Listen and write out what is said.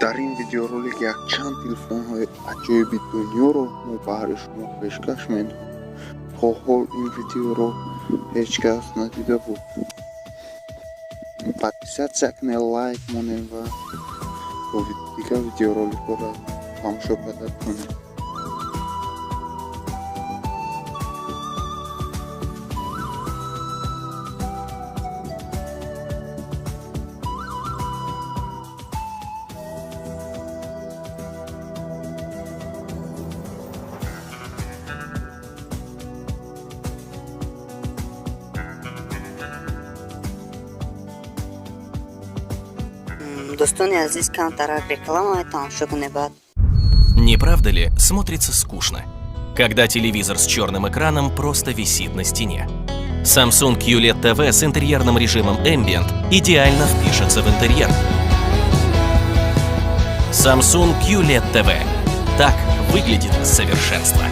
Дар ин видеоролик якчанд телефонҳои аҷоиби дунёро мо баҳри шумо пешкаш менамоем. То ҳол ин видеоро ҳеҷ кас надида буд. Подписаться кунед, лайк монед ва то дигар видеороликҳоро тамошо карда кунед. Дӯстони азиз, камтарак реклама тамошо кунед, баъд. Не правда ли, смотрится скучно, когда телевизор с черным экраном просто висит на стене? Samsung QLED TV с интерьерным режимом Ambient идеально впишется в интерьер. Samsung QLED TV. Так выглядит совершенство.